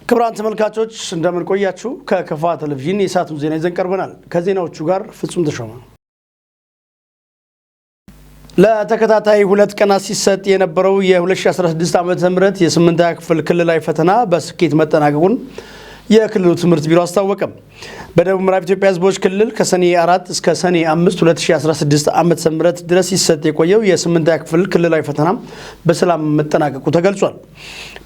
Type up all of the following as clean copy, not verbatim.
ክቡራን ተመልካቾች፣ እንደምን ቆያችሁ? ከከፋ ቴሌቪዥን የሰዓቱን ዜና ይዘን ቀርበናል። ከዜናዎቹ ጋር ፍጹም ተሾመ። ለተከታታይ 2 ቀናት ሲሰጥ የነበረው የ2016 ዓ.ም የስምንተኛ ክፍል ክልላዊ ፈተና በስኬት መጠናቀቁን የክልሉ ትምህርት ቢሮ አስታወቀ። በደቡብ ምዕራብ ኢትዮጵያ ሕዝቦች ክልል ከሰኔ 4 እስከ ሰኔ 5 2016 ዓ.ም ድረስ ሲሰጥ የቆየው የስምንተኛ ክፍል ክልላዊ ፈተና በሰላም መጠናቀቁ ተገልጿል።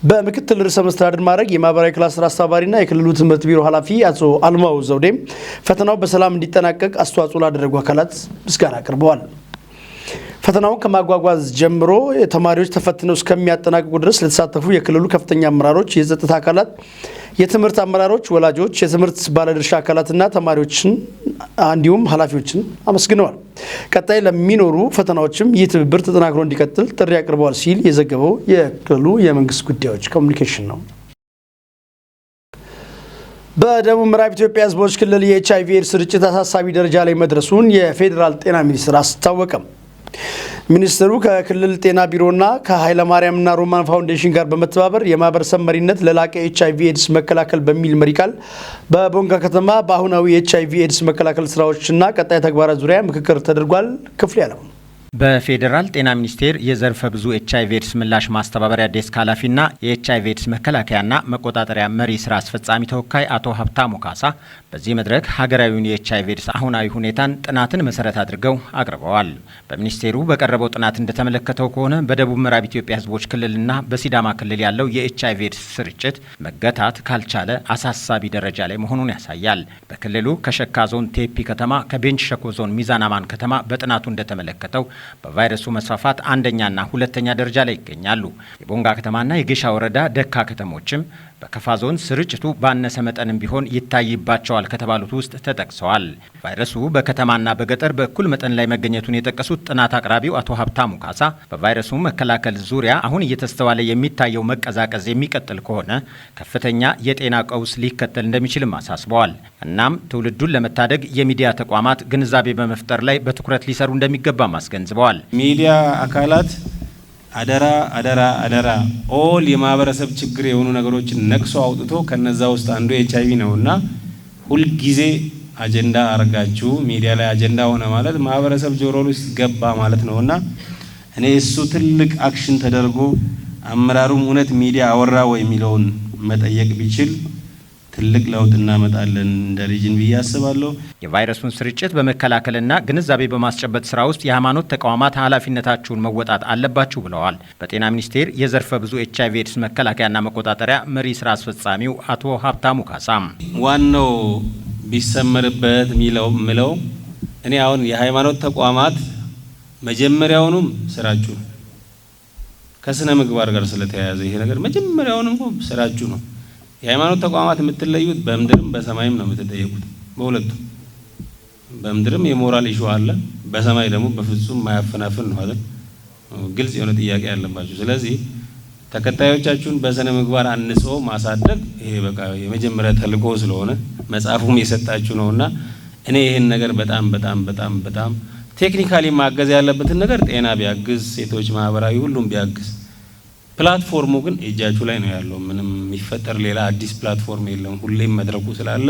በምክትል ርዕሰ መስተዳድር ማዕረግ የማህበራዊ ክላስተር አስተባባሪና የክልሉ ትምህርት ቢሮ ኃላፊ አቶ አልማው ዘውዴ ፈተናው በሰላም እንዲጠናቀቅ አስተዋጽኦ ላደረጉ አካላት ምስጋና አቅርበዋል። ፈተናውን ከማጓጓዝ ጀምሮ ተማሪዎች ተፈትነው እስከሚያጠናቅቁ ድረስ ለተሳተፉ የክልሉ ከፍተኛ አመራሮች፣ የጸጥታ አካላት፣ የትምህርት አመራሮች፣ ወላጆች፣ የትምህርት ባለድርሻ አካላትና ተማሪዎችን እንዲሁም ኃላፊዎችን አመስግነዋል። ቀጣይ ለሚኖሩ ፈተናዎችም ይህ ትብብር ተጠናክሮ እንዲቀጥል ጥሪ አቅርበዋል ሲል የዘገበው የክልሉ የመንግስት ጉዳዮች ኮሚኒኬሽን ነው። በደቡብ ምዕራብ ኢትዮጵያ ሕዝቦች ክልል የኤች አይቪ ኤድስ ስርጭት አሳሳቢ ደረጃ ላይ መድረሱን የፌዴራል ጤና ሚኒስቴር አስታወቀ። ሚኒስትሩ ከክልል ጤና ቢሮና ከኃይለማርያምና ሮማን ፋውንዴሽን ጋር በመተባበር "የማህበረሰብ መሪነት ለላቀ ኤች አይቪ ኤድስ መከላከል" በሚል መሪ ቃል በቦንጋ ከተማ በአሁናዊ የኤች አይቪ ኤድስ መከላከል ስራዎችና ቀጣይ ተግባራት ዙሪያ ምክክር ተደርጓል። ክፍሌ ያለው። በፌዴራል ጤና ሚኒስቴር የዘርፈ ብዙ ኤች አይቪ ኤድስ ምላሽ ማስተባበሪያ ዴስክ ኃላፊና የኤች አይቪ ኤድስ መከላከያና መቆጣጠሪያ መሪ ስራ አስፈጻሚ ተወካይ አቶ ሀብታሙ ካሳ በዚህ መድረክ ሀገራዊውን የኤች አይቪ ኤድስ አሁናዊ ሁኔታን ጥናትን መሰረት አድርገው አቅርበዋል። በሚኒስቴሩ በቀረበው ጥናት እንደተመለከተው ከሆነ በደቡብ ምዕራብ ኢትዮጵያ ሕዝቦች ክልልና በሲዳማ ክልል ያለው የኤች አይቪ ኤድስ ስርጭት መገታት ካልቻለ አሳሳቢ ደረጃ ላይ መሆኑን ያሳያል። በክልሉ ከሸካ ዞን ቴፒ ከተማ፣ ከቤንች ሸኮ ዞን ሚዛን አማን ከተማ በጥናቱ እንደተመለከተው በቫይረሱ መስፋፋት አንደኛና ሁለተኛ ደረጃ ላይ ይገኛሉ። የቦንጋ ከተማና የጌሻ ወረዳ ደካ ከተሞችም በከፋ ዞን ስርጭቱ ባነሰ መጠንም ቢሆን ይታይባቸዋል ከተባሉት ውስጥ ተጠቅሰዋል። ቫይረሱ በከተማና በገጠር በእኩል መጠን ላይ መገኘቱን የጠቀሱት ጥናት አቅራቢው አቶ ሀብታሙ ካሳ በቫይረሱ መከላከል ዙሪያ አሁን እየተስተዋለ የሚታየው መቀዛቀዝ የሚቀጥል ከሆነ ከፍተኛ የጤና ቀውስ ሊከተል እንደሚችልም አሳስበዋል። እናም ትውልዱን ለመታደግ የሚዲያ ተቋማት ግንዛቤ በመፍጠር ላይ በትኩረት ሊሰሩ እንደሚገባም አስገንዝበዋል። ሚዲያ አካላት አደራ፣ አደራ፣ አደራ፣ all የማህበረሰብ ችግር የሆኑ ነገሮችን ነቅሶ አውጥቶ ከነዛ ውስጥ አንዱ ኤች አይቪ ነው እና ሁልጊዜ አጀንዳ አርጋችሁ ሚዲያ ላይ አጀንዳ ሆነ ማለት ማህበረሰብ ጆሮ ውስጥ ገባ ማለት ነው እና እኔ እሱ ትልቅ action ተደርጎ አመራሩም እውነት ሚዲያ አወራ ወይ የሚለውን መጠየቅ ቢችል ትልቅ ለውጥ እናመጣለን እንደ region ብዬ አስባለሁ። የቫይረሱን ስርጭት በመከላከልና ግንዛቤ በማስጨበጥ ስራ ውስጥ የሃይማኖት ተቋማት ኃላፊነታችሁን መወጣት አለባችሁ ብለዋል። በጤና ሚኒስቴር የዘርፈ ብዙ ኤች አይቪ ኤድስ መከላከያና መቆጣጠሪያ መሪ ስራ አስፈጻሚው አቶ ሀብታሙ ካሳም። ዋናው ቢሰመርበት ሚለው ምለው እኔ አሁን የሃይማኖት ተቋማት መጀመሪያውኑም ስራችሁ ነው። ከስነ ምግባር ጋር ስለተያያዘ ይሄ ነገር መጀመሪያውንም ስራችሁ ነው። የሃይማኖት ተቋማት የምትለዩት በምድርም በሰማይም ነው የምትጠየቁት። በሁለቱ በምድርም የ moral issue አለ፣ በሰማይ ደግሞ በፍጹም ማያፈናፍን ነው አይደል? ግልጽ የሆነ ጥያቄ ያለባችሁ። ስለዚህ ተከታዮቻችሁን በስነ ምግባር አንጾ ማሳደግ ይሄ በቃ የመጀመሪያ ተልእኮ ስለሆነ መጽሐፉም የሰጣችሁ ነውና እኔ ይህን ነገር በጣም በጣም በጣም በጣም technically ማገዝ ያለበትን ነገር ጤና ቢያግዝ፣ ሴቶች፣ ማህበራዊ ሁሉም ቢያግዝ፣ platform ኡ ግን እጃችሁ ላይ ነው ያለው። ምንም የሚፈጠር ሌላ አዲስ platform የለም። ሁሌም መድረኩ ስላለ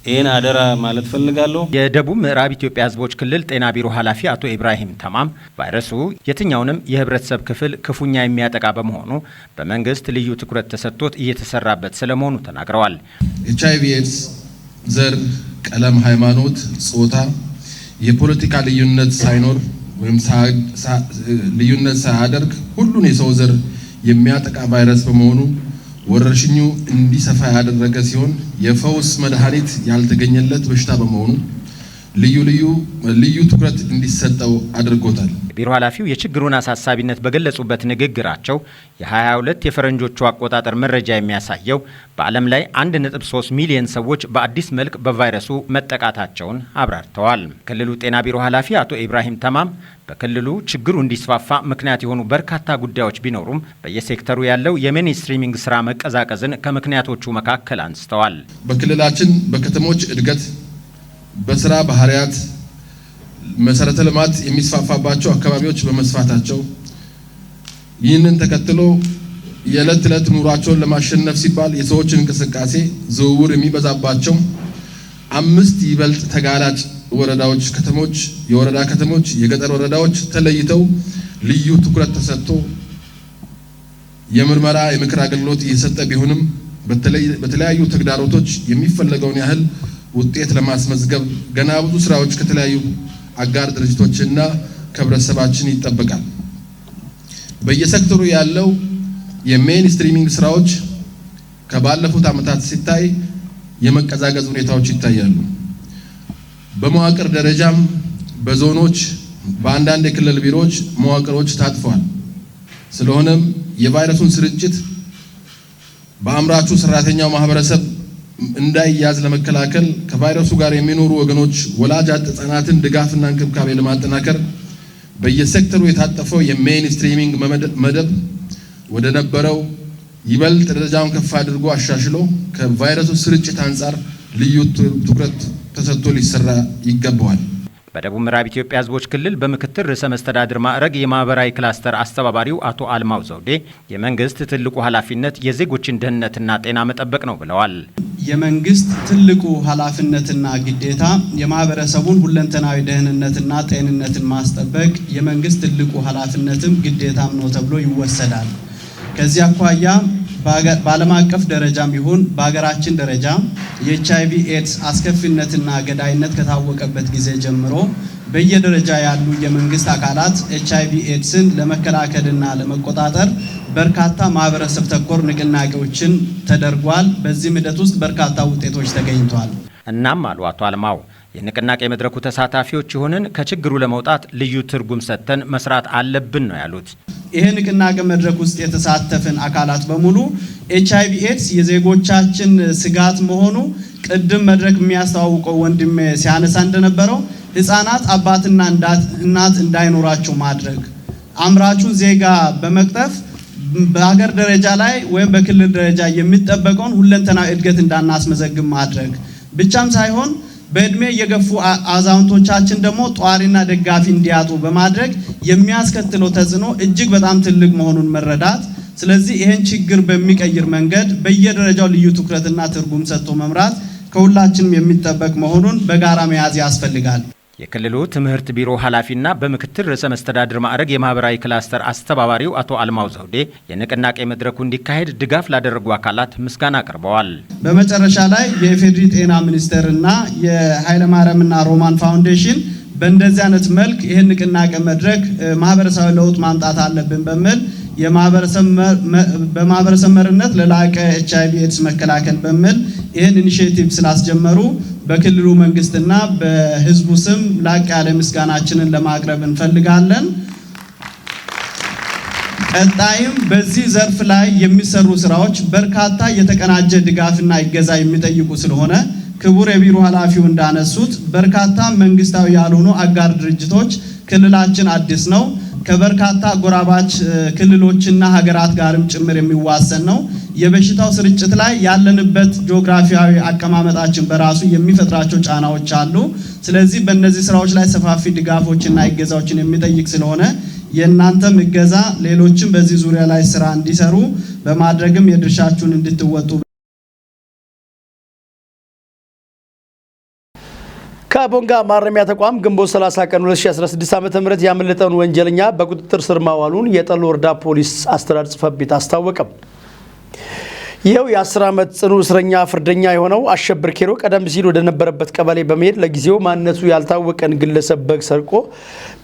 ይህን አደራ ማለት ፈልጋለሁ። የደቡብ ምዕራብ ኢትዮጵያ ሕዝቦች ክልል ጤና ቢሮ ኃላፊ አቶ ኢብራሂም ተማም ቫይረሱ የትኛውንም የህብረተሰብ ክፍል ክፉኛ የሚያጠቃ በመሆኑ በመንግስት ልዩ ትኩረት ተሰጥቶት እየተሰራበት ስለመሆኑ ተናግረዋል። ኤች አይቪ ኤድስ ዘር፣ ቀለም፣ ሃይማኖት፣ ጾታ፣ የፖለቲካ ልዩነት ሳይኖር ወይም ልዩነት ሳያደርግ ሁሉን የሰው ዘር የሚያጠቃ ቫይረስ በመሆኑ ወረርሽኙ እንዲሰፋ ያደረገ ሲሆን የፈውስ መድኃኒት ያልተገኘለት በሽታ በመሆኑ ልዩ ልዩ ልዩ ትኩረት እንዲሰጠው አድርጎታል። የቢሮ ኃላፊው የችግሩን አሳሳቢነት በገለጹበት ንግግራቸው የ22 የፈረንጆቹ አቆጣጠር መረጃ የሚያሳየው በዓለም ላይ 1.3 ሚሊዮን ሰዎች በአዲስ መልክ በቫይረሱ መጠቃታቸውን አብራርተዋል። ክልሉ ጤና ቢሮ ኃላፊ አቶ ኢብራሂም ተማም በክልሉ ችግሩ እንዲስፋፋ ምክንያት የሆኑ በርካታ ጉዳዮች ቢኖሩም በየሴክተሩ ያለው የ mainstreaming ስራ መቀዛቀዝን ከምክንያቶቹ መካከል አንስተዋል። በክልላችን በከተሞች እድገት፣ በስራ ባህሪያት፣ መሰረተ ልማት የሚስፋፋባቸው አካባቢዎች በመስፋታቸው ይህንን ተከትሎ የዕለት ዕለት ኑሯቸውን ለማሸነፍ ሲባል የሰዎች እንቅስቃሴ ዝውውር የሚበዛባቸው 5 ይበልጥ ተጋላጭ ወረዳዎች፣ ከተሞች፣ የወረዳ ከተሞች፣ የገጠር ወረዳዎች ተለይተው ልዩ ትኩረት ተሰጥቶ የምርመራ የምክር አገልግሎት እየሰጠ ቢሆንም በተለያዩ ተግዳሮቶች የሚፈለገውን ያህል ውጤት ለማስመዝገብ ገና ብዙ ስራዎች ከተለያዩ አጋር ድርጅቶችና ከህብረተሰባችን ይጠበቃል። በየሴክተሩ ያለው የ mainstreaming ስራዎች ከባለፉት ዓመታት ሲታይ የመቀዛቀዝ ሁኔታዎች ይታያሉ። በመዋቅር ደረጃም በዞኖች በአንዳንድ የክልል ቢሮዎች መዋቅሮች ታጥፈዋል። ስለሆነም የቫይረሱን ስርጭት በአምራቹ ሰራተኛው ማህበረሰብ እንዳይያዝ ለመከላከል ከቫይረሱ ጋር የሚኖሩ ወገኖች ወላጅ አጥ ህጻናትን ድጋፍና እንክብካቤ ለማጠናከር በየሴክተሩ የታጠፈው የ mainstreaming መደብ ወደ ነበረው ይበልጥ ደረጃውን ከፍ አድርጎ አሻሽሎ ከቫይረሱ ስርጭት አንጻር ልዩ ትኩረት ተሰጥቶ ሊሰራ ይገባዋል። በደቡብ ምዕራብ ኢትዮጵያ ህዝቦች ክልል በምክትል ርዕሰ መስተዳድር ማዕረግ የማህበራዊ ክላስተር አስተባባሪው አቶ አልማው ዘውዴ የመንግስት ትልቁ ኃላፊነት የዜጎችን ደህንነትና ጤና መጠበቅ ነው ብለዋል። የመንግስት ትልቁ ኃላፊነትና ግዴታ የማህበረሰቡን ሁለንተናዊ ደህንነትና ጤንነትን ማስጠበቅ የመንግስት ትልቁ ኃላፊነትም ግዴታም ነው ተብሎ ይወሰዳል። ከዚህ አኳያ በዓለም አቀፍ ደረጃም ይሁን በሀገራችን ደረጃ የኤችአይቪ ኤድስ አስከፊነትና ገዳይነት ከታወቀበት ጊዜ ጀምሮ በየደረጃ ያሉ የመንግስት አካላት ኤችአይቪ ኤድስን ለመከላከልና ለመቆጣጠር በርካታ ማህበረሰብ ተኮር ንቅናቄዎችን ተደርጓል። በዚህም ሂደት ውስጥ በርካታ ውጤቶች ተገኝተዋል። እናም አሉ አቶ አልማው የንቅናቄ መድረኩ ተሳታፊዎች ይሁንን ከችግሩ ለመውጣት ልዩ ትርጉም ሰጥተን መስራት አለብን ነው ያሉት። ይሄ ንቅናቄ መድረክ ውስጥ የተሳተፍን አካላት በሙሉ ኤችአይቪ ኤድስ የዜጎቻችን ስጋት መሆኑ ቅድም መድረክ የሚያስተዋውቀው ወንድሜ ሲያነሳ እንደነበረው ህፃናት አባትና እናት እንዳይኖራቸው ማድረግ፣ አምራቹን ዜጋ በመቅጠፍ በሀገር ደረጃ ላይ ወይም በክልል ደረጃ የሚጠበቀውን ሁለንተናዊ እድገት እንዳናስመዘግብ ማድረግ ብቻም ሳይሆን በእድሜ የገፉ አዛውንቶቻችን ደግሞ ጧሪና ደጋፊ እንዲያጡ በማድረግ የሚያስከትለው ተጽዕኖ እጅግ በጣም ትልቅ መሆኑን መረዳት። ስለዚህ ይሄን ችግር በሚቀይር መንገድ በየደረጃው ልዩ ትኩረትና ትርጉም ሰጥቶ መምራት ከሁላችንም የሚጠበቅ መሆኑን በጋራ መያዝ ያስፈልጋል። የክልሉ ትምህርት ቢሮ ኃላፊና በምክትል ርዕሰ መስተዳድር ማዕረግ የማህበራዊ ክላስተር አስተባባሪው አቶ አልማው ዘውዴ የንቅናቄ መድረኩ እንዲካሄድ ድጋፍ ላደረጉ አካላት ምስጋና አቅርበዋል። በመጨረሻ ላይ የኢፌዴሪ ጤና ሚኒስቴርና የኃይለማርያምና ሮማን ፋውንዴሽን በእንደዚህ አይነት መልክ ይህን ንቅናቄ መድረክ ማህበረሰባዊ ለውጥ ማምጣት አለብን በሚል በማህበረሰብ መሪነት ለላቀ ኤችአይቪ ኤድስ መከላከል በሚል ይህን initiative ስላስጀመሩ በክልሉ መንግስትና በህዝቡ ስም ላቅ ያለ ምስጋናችንን ለማቅረብ እንፈልጋለን። ቀጣይም በዚህ ዘርፍ ላይ የሚሰሩ ስራዎች በርካታ የተቀናጀ ድጋፍና እገዛ የሚጠይቁ ስለሆነ ክቡር የቢሮ ኃላፊው እንዳነሱት በርካታ መንግስታዊ ያልሆኑ አጋር ድርጅቶች ክልላችን አዲስ ነው፣ ከበርካታ ጎራባች ክልሎችና ሀገራት ጋርም ጭምር የሚዋሰን ነው። የበሽታው ስርጭት ላይ ያለንበት ጂኦግራፊያዊ አቀማመጣችን በራሱ የሚፈጥራቸው ጫናዎች አሉ። ስለዚህ በእነዚህ ስራዎች ላይ ሰፋፊ ድጋፎችና እገዛዎችን የሚጠይቅ ስለሆነ የእናንተም እገዛ ሌሎችም በዚህ ዙሪያ ላይ ስራ እንዲሰሩ በማድረግም የድርሻችሁን እንድትወጡ። ከቦንጋ ማረሚያ ተቋም ግንቦት 30 ቀን 2016 ዓ.ም ያመለጠውን ወንጀለኛ በቁጥጥር ስር ማዋሉን የጠሎ ወረዳ ፖሊስ አስተዳደር ጽሕፈት ቤት አስታወቀ። ይኸው የ10 ዓመት ጽኑ እስረኛ ፍርደኛ የሆነው አሸብር ኬሮ ቀደም ሲል ወደነበረበት ቀበሌ በመሄድ ለጊዜው ማንነቱ ያልታወቀን ግለሰብ በግ ሰርቆ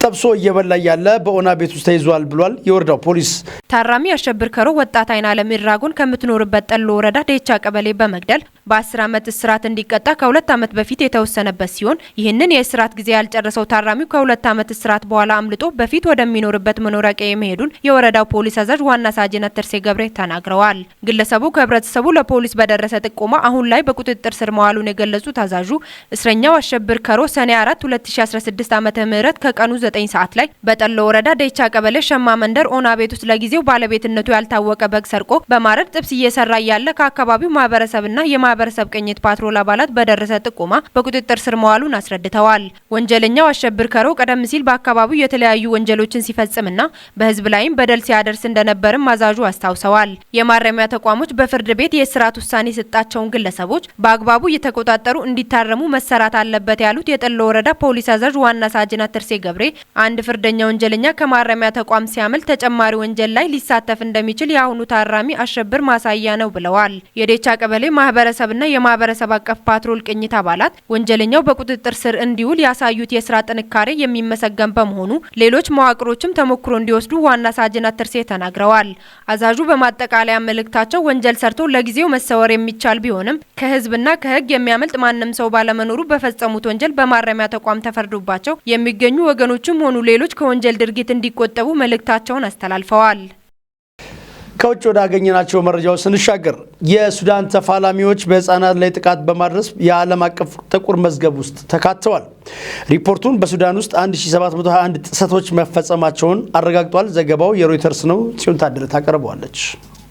ጠብሶ እየበላ ያለ በኦና ቤት ውስጥ ተይዟል ብሏል የወረዳው ፖሊስ። ታራሚ አሸብር ከሮ ወጣት አይን አለም ይራጉን ከምትኖርበት ጠሎ ወረዳ ደቻ ቀበሌ በመግደል በ10 ዓመት እስራት እንዲቀጣ ከ2 ዓመት በፊት የተወሰነበት ሲሆን ይህንን የእስራት ጊዜ ያልጨረሰው ታራሚው ከ2 ዓመት እስራት በኋላ አምልጦ በፊት ወደሚኖርበት መኖሪያ ቀዬ መሄዱን የወረዳው ፖሊስ አዛዥ ዋና ሳጅን አተርሴ ገብሬ ተናግረዋል። ግለሰቡ ከህብረተሰቡ ለፖሊስ በደረሰ ጥቆማ አሁን ላይ በቁጥጥር ስር መዋሉን የገለጹት አዛዡ እስረኛው አሸብር ከሮ ሰኔ 4 2016 ዓመተ ምህረት ከቀኑ 9 ሰዓት ላይ በጠሎ ወረዳ ደይቻ ቀበሌ ሸማ መንደር ኦና ቤት ውስጥ ለጊዜው ባለቤትነቱ ያልታወቀ በግ ሰርቆ በማረድ ጥብስ እየሰራ ያለ ከአካባቢው ማህበረሰብና የማህበረሰብ ቅኝት ፓትሮል አባላት በደረሰ ጥቆማ በቁጥጥር ስር መዋሉን አስረድተዋል። ወንጀለኛው አሸብር ከሮ ቀደም ሲል በአካባቢው የተለያዩ ወንጀሎችን ሲፈጽምና በህዝብ ላይም በደል ሲያደርስ እንደነበርም አዛዡ አስታውሰዋል። የማረሚያ ተቋሞች በፍርድ ቤት የእስራት ውሳኔ የሰጣቸውን ግለሰቦች በአግባቡ እየተቆጣጠሩ እንዲታረሙ መሰራት አለበት ያሉት የጠሎ ወረዳ ፖሊስ አዛዥ ዋና ሳጅን አትርሴ ገብሬ አንድ ፍርደኛ ወንጀለኛ ከማረሚያ ተቋም ሲያመልጥ ተጨማሪ ወንጀል ላይ ሊሳተፍ እንደሚችል የአሁኑ ታራሚ አሸብር ማሳያ ነው ብለዋል። የዴቻ ቀበሌ ማህበረሰብና የማህበረሰብ አቀፍ ፓትሮል ቅኝት አባላት ወንጀለኛው በቁጥጥር ስር እንዲውል ያሳዩት የስራ ጥንካሬ የሚመሰገን በመሆኑ ሌሎች መዋቅሮችም ተሞክሮ እንዲወስዱ ዋና ሳጅን አትርሴ ተናግረዋል። አዛዡ በማጠቃለያ መልእክታቸው ወንጀል ሰርቶ ለጊዜው መሰወር የሚቻል ቢሆንም ከህዝብና ከህግ የሚያመልጥ ማንም ሰው ባለመኖሩ በፈጸሙት ወንጀል በማረሚያ ተቋም ተፈርዶባቸው የሚገኙ ወገኖችም ሆኑ ሌሎች ከወንጀል ድርጊት እንዲቆጠቡ መልእክታቸውን አስተላልፈዋል። ከውጭ ወዳገኘናቸው መረጃዎች ስንሻገር የሱዳን ተፋላሚዎች በህፃናት ላይ ጥቃት በማድረስ የዓለም አቀፍ ጥቁር መዝገብ ውስጥ ተካተዋል። ሪፖርቱን በሱዳን ውስጥ 1721 ጥሰቶች መፈጸማቸውን አረጋግጧል። ዘገባው የሮይተርስ ነው። ጽዮን ታደለ ታቀርበዋለች።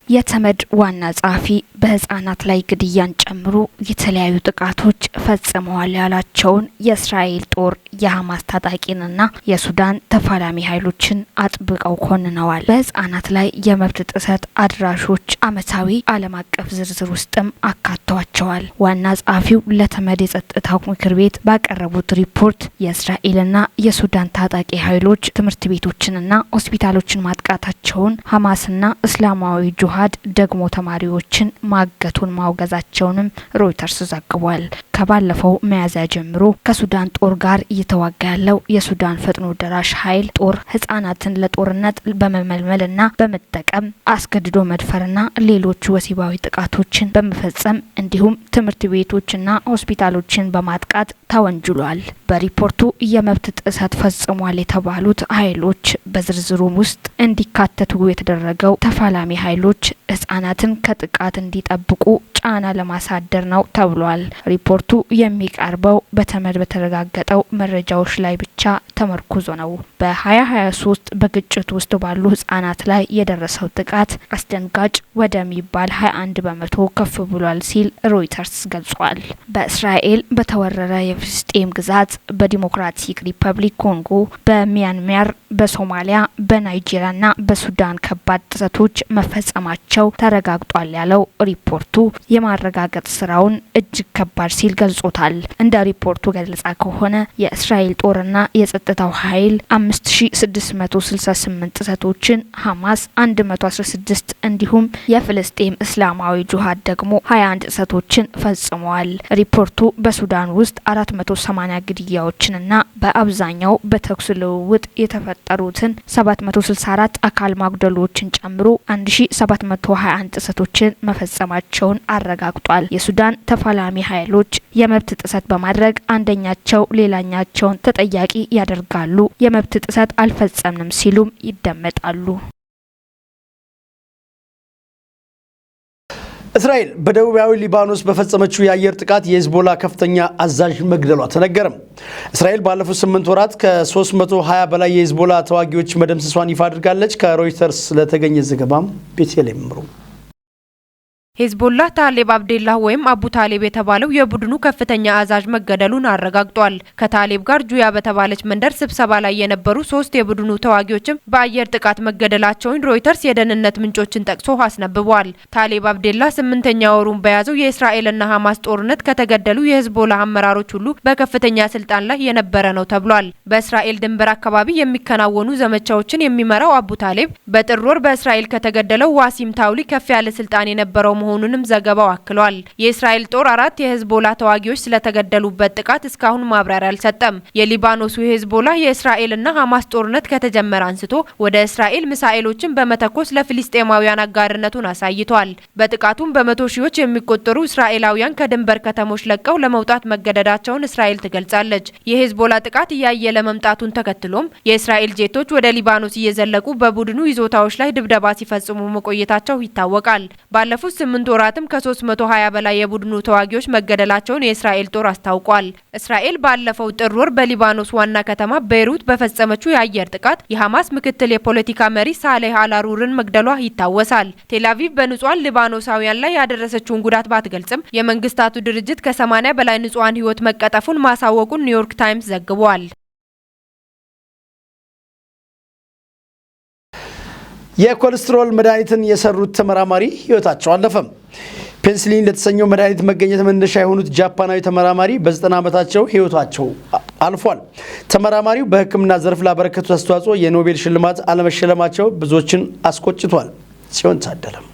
የተመድ ዋና ጸሐፊ በህጻናት ላይ ግድያን ጨምሮ የተለያዩ ጥቃቶች ፈጽመዋል ያላቸውን የእስራኤል ጦር፣ የሀማስ ታጣቂንና የሱዳን ተፋላሚ ኃይሎችን አጥብቀው ኮንነዋል። በህጻናት ላይ የመብት ጥሰት አድራሾች አመታዊ ዓለም አቀፍ ዝርዝር ውስጥም አካተዋቸዋል። ዋና ጸሐፊው ለተመድ የጸጥታው ምክር ቤት ባቀረቡት ሪፖርት የእስራኤልና የሱዳን ታጣቂ ኃይሎች ትምህርት ቤቶችንና ሆስፒታሎችን ማጥቃታቸውን፣ ሀማስና እስላማዊ ጂሃድ ደግሞ ተማሪዎችን ማገቱን ማውገዛቸውንም ሮይተርስ ዘግቧል። ከባለፈው ሚያዝያ ጀምሮ ከሱዳን ጦር ጋር እየተዋጋ ያለው የሱዳን ፈጥኖ ደራሽ ኃይል ጦር ህጻናትን ለጦርነት በመመልመልና በመጠቀም፣ አስገድዶ መድፈርና ሌሎች ወሲባዊ ጥቃቶችን በመፈጸም እንዲሁም ትምህርት ቤቶችና ሆስፒታሎችን በማጥቃት ተወንጅሏል። በሪፖርቱ የመብት ጥሰት ፈጽሟል የተባሉት ኃይሎች በዝርዝሩ ውስጥ እንዲካተቱ የተደረገው ተፋላሚ ኃይሎች ህጻናትን ከጥቃት እንዲጠብቁ ጫና ለማሳደር ነው ተብሏል። ሪፖርቱ የሚቀርበው በተመድ በተረጋገጠው መረጃዎች ላይ ብቻ ተመርኩዞ ነው። በ2023 በግጭት ውስጥ ባሉ ህጻናት ላይ የደረሰው ጥቃት አስደንጋጭ ወደሚባል 21% ከፍ ብሏል ሲል ሮይተርስ ገልጿል። በእስራኤል በተወረረ የፍልስጤም ግዛት፣ በዲሞክራቲክ ሪፐብሊክ ኮንጎ፣ በሚያንማር፣ በሶማሊያ፣ በናይጄሪያና በሱዳን ከባድ ጥሰቶች መፈጸማቸው ተረጋግጧል ያለው ሪፖርቱ የማረጋገጥ ስራውን እጅግ ከባድ ሲል ገልጾታል። እንደ ሪፖርቱ ገለጻ ከሆነ የእስራኤል ጦርና የጸጥታው ኃይል 5668 ጥሰቶችን፣ ሀማስ 116 እንዲሁም የፍልስጤም እስላማዊ ጂሃድ ደግሞ 21 ጥሰቶችን ፈጽመዋል። ሪፖርቱ በሱዳን ውስጥ 480 ግድያዎችንና በአብዛኛው በተኩስ ልውውጥ የተፈጠሩትን 764 አካል ማጉደሎችን ጨምሮ 1721 ጥሰቶችን መፈጸማቸውን አረጋግጧል። የሱዳን ተፋላሚ ኃይሎች የመብት ጥሰት በማድረግ አንደኛቸው ሌላኛቸውን ተጠያቂ ያደርጋሉ። የመብት ጥሰት አልፈጸምንም ሲሉም ይደመጣሉ። እስራኤል በደቡባዊ ሊባኖስ በፈጸመችው የአየር ጥቃት የሂዝቦላ ከፍተኛ አዛዥ መግደሏ ተነገረም። እስራኤል ባለፉት 8 ወራት ከ320 በላይ የሂዝቦላ ተዋጊዎች መደምሰሷን ይፋ አድርጋለች። ከሮይተርስ ለተገኘ ዘገባም ቤተልሔም ምሩ። ሄዝቦላህ ታሌብ አብዴላህ ወይም አቡ ታሌብ የተባለው የቡድኑ ከፍተኛ አዛዥ መገደሉን አረጋግጧል። ከታሌብ ጋር ጁያ በተባለች መንደር ስብሰባ ላይ የነበሩ ሶስት የቡድኑ ተዋጊዎችም በአየር ጥቃት መገደላቸውን ሮይተርስ የደህንነት ምንጮችን ጠቅሶ አስነብቧል። ታሌብ አብዴላህ ስምንተኛ ወሩን በያዘው የእስራኤልና ሀማስ ጦርነት ከተገደሉ የሄዝቦላህ አመራሮች ሁሉ በከፍተኛ ስልጣን ላይ የነበረ ነው ተብሏል። በእስራኤል ድንበር አካባቢ የሚከናወኑ ዘመቻዎችን የሚመራው አቡ ታሌብ በጥር ወር በእስራኤል ከተገደለው ዋሲም ታውሊ ከፍ ያለ ስልጣን የነበረው መሆኑንም ዘገባው አክሏል። የእስራኤል ጦር አራት የሄዝቦላ ተዋጊዎች ስለተገደሉበት ጥቃት እስካሁን ማብራሪያ አልሰጠም። የሊባኖሱ ሄዝቦላ የእስራኤልና ሀማስ ጦርነት ከተጀመረ አንስቶ ወደ እስራኤል ሚሳኤሎችን በመተኮስ ለፍልስጤማውያን አጋርነቱን አሳይቷል። በጥቃቱም በመቶ ሺዎች የሚቆጠሩ እስራኤላውያን ከድንበር ከተሞች ለቀው ለመውጣት መገደዳቸውን እስራኤል ትገልጻለች። የሄዝቦላ ጥቃት እያየለ መምጣቱን ተከትሎም የእስራኤል ጄቶች ወደ ሊባኖስ እየዘለቁ በቡድኑ ይዞታዎች ላይ ድብደባ ሲፈጽሙ መቆየታቸው ይታወቃል። ባለፉት 8 8 ወራትም ከ320 በላይ የቡድኑ ተዋጊዎች መገደላቸውን የእስራኤል ጦር አስታውቋል። እስራኤል ባለፈው ጥር ወር በሊባኖስ ዋና ከተማ ቤይሩት በፈጸመችው የአየር ጥቃት የሐማስ ምክትል የፖለቲካ መሪ ሳሌህ አልአሩሪን መግደሏ ይታወሳል። ቴልአቪቭ በንጹሃን ሊባኖሳውያን ላይ ያደረሰችውን ጉዳት ባትገልጽም፣ የመንግስታቱ ድርጅት ከ80 በላይ ንጹሃን ህይወት መቀጠፉን ማሳወቁን ኒውዮርክ ታይምስ ዘግቧል። የኮሌስትሮል መድኃኒትን የሰሩት ተመራማሪ ህይወታቸው አለፈም። ፔንሲሊን ለተሰኘው መድኃኒት መገኘት መነሻ የሆኑት ጃፓናዊ ተመራማሪ በ90 ዓመታቸው ህይወታቸው አልፏል። ተመራማሪው በሕክምና ዘርፍ ላበረከቱት አስተዋጽኦ የኖቤል ሽልማት አለመሸለማቸው ብዙዎችን አስቆጭቷል። ጽዮን ታደለም።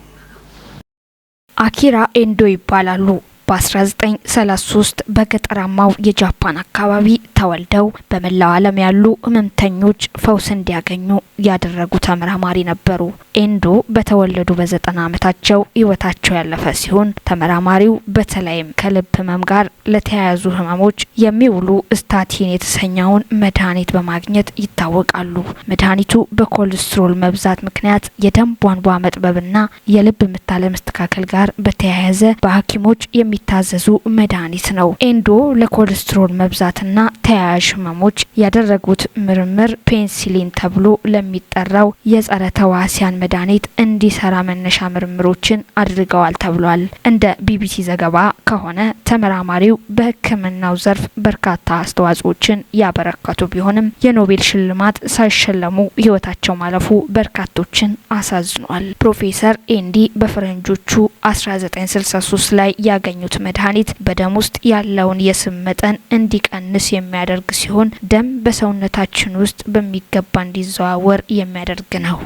አኪራ ኤንዶ ይባላሉ። በ1933 በገጠራማው የጃፓን አካባቢ ተወልደው በመላው ዓለም ያሉ ህመምተኞች ፈውስ እንዲያገኙ ያደረጉ ተመራማሪ ነበሩ። ኤንዶ በተወለዱ በ90 ዓመታቸው ህይወታቸው ያለፈ ሲሆን፣ ተመራማሪው በተለይም ከልብ ህመም ጋር ለተያያዙ ህመሞች የሚውሉ ስታቲን የተሰኘውን መድኃኒት በማግኘት ይታወቃሉ። መድኃኒቱ በኮሌስትሮል መብዛት ምክንያት የደም ቧንቧ መጥበብና የልብ ምት አለመስተካከል ጋር በተያያዘ በሐኪሞች የሚታዘዙ መድኃኒት ነው። ኤንዶ ለኮሌስትሮል መብዛትና ተያያዥ ህመሞች ያደረጉት ምርምር ፔንሲሊን ተብሎ ለሚጠራው የጸረ ተዋሲያን መድኃኒት እንዲሰራ መነሻ ምርምሮችን አድርገዋል ተብሏል። እንደ ቢቢሲ ዘገባ ከሆነ ተመራማሪው በሕክምናው ዘርፍ በርካታ አስተዋጽኦችን ያበረከቱ ቢሆንም፣ የኖቤል ሽልማት ሳይሸለሙ ህይወታቸው ማለፉ በርካቶችን አሳዝኗል። ፕሮፌሰር ኤንዶ በፈረንጆቹ 1963 ላይ ያገኙት መድኃኒት በደም ውስጥ ያለውን የስብ መጠን እንዲቀንስ የሚያደርግ ሲሆን፣ ደም በሰውነታችን ውስጥ በሚገባ እንዲዘዋወር የሚያደርግ ነው።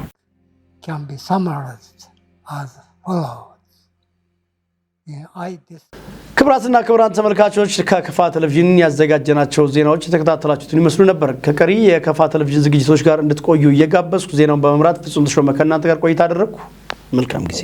can be summarized as follows. Yeah, I ክቡራትና ክቡራን ተመልካቾች፣ ከከፋ ቴሌቪዥን ያዘጋጀናቸው ዜናዎች የተከታተላችሁትን ይመስሉ ነበር። ከቀሪ የከፋ ቴሌቪዥን ዝግጅቶች ጋር እንድትቆዩ እየጋበዝኩ፣ ዜናውን በመምራት ፍጹም ተሾመ ከእናንተ ጋር ቆይታ አደረግኩ። መልካም ጊዜ።